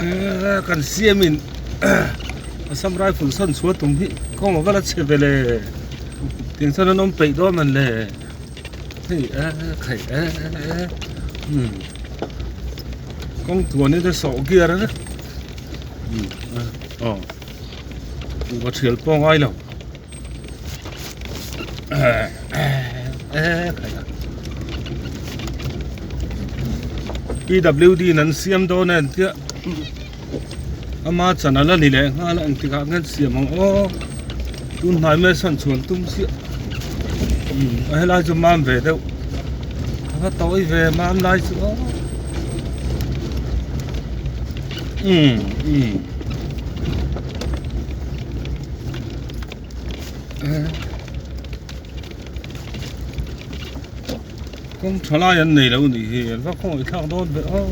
Eee kan siamin Assam Rifle sawn chhuah tum hi kawng a va la chhe ve le tiang chuan an awm peih dawn man le hei eee khai eee umm kawng tluan in a sawh gear a umm aw va thial pawh a ngai lo. PWD in an siam dawn a entia ama chan ala ni leh nghal a engtik ah nge an siam ang aw tun hnai mai sawn chhuan tum chiah umm a helai chu mam ve deuh a va tawi ve mam lai chu aw umm umm. Kawng tha lai an nei lo nih hi an va khawngaih thlak dawn ve aw.